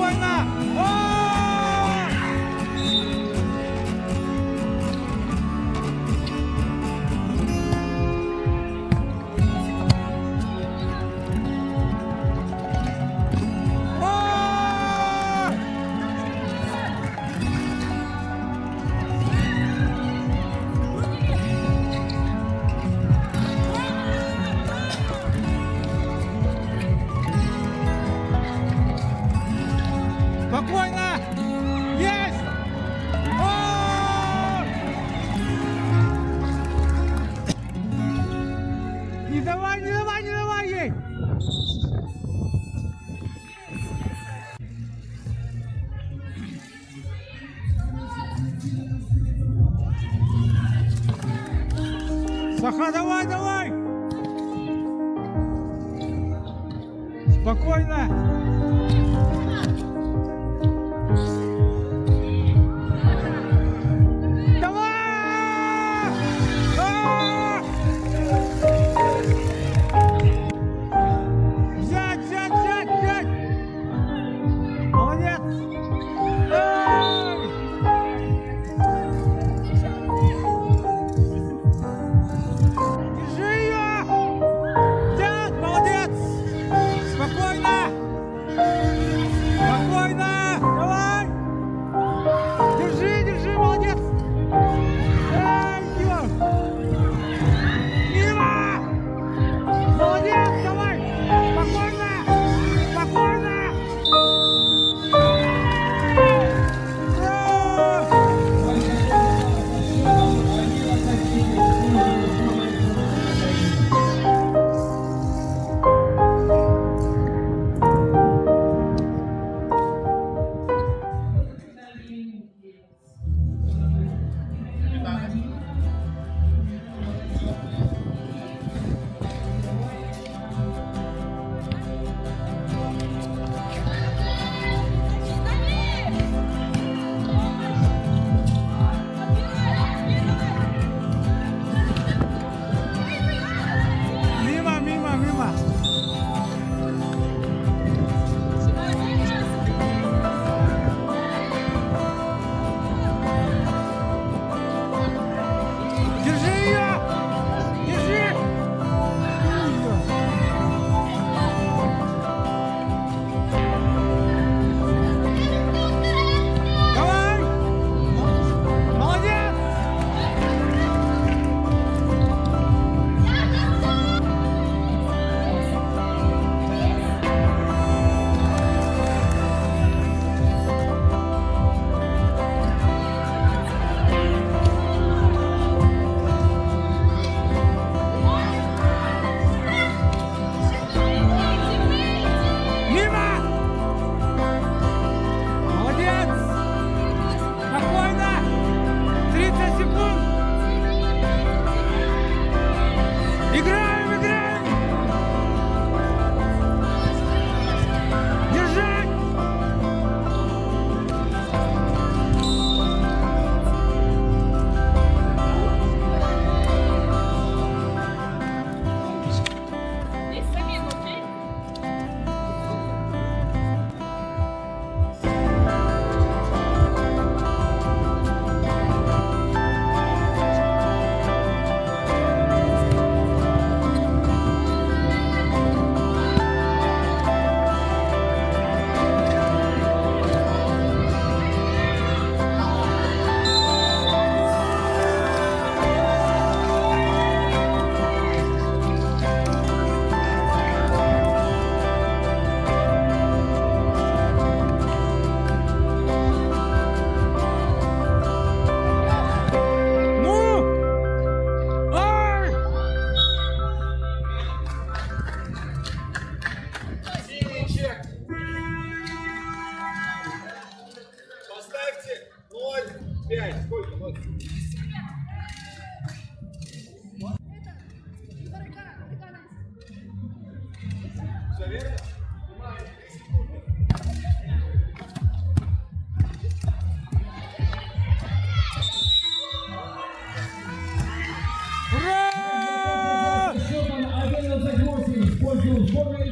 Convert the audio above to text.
Спокойно! О! О! Спокойно! Есть! О! Не давай, не давай, не давай ей! Саха, давай, давай! Спокойно! Давай! А! Взять, взять, взять, взять! Молодец! Эй! Держи ее! Взять, молодец! Спокойно! Спокойно! Давай! Держи, держи, молодец! Эй, Мимо! Мимо! Молодец, давай! Спокойно! Спокойно! Ура! Мимо, мимо, мимо! Держи ее! Держи! Её. Давай! Молодец! Мимо! Молодец! Спокойно! 30 секунд! Играем, играем! Держать! Здесь замену, окей? Ну! Ай! Синий чек. Поставьте 0,5. Сколько? 0? Все верно? Внимание, 3 секунды. Ура! Счетом 11-8 в пользу сборной.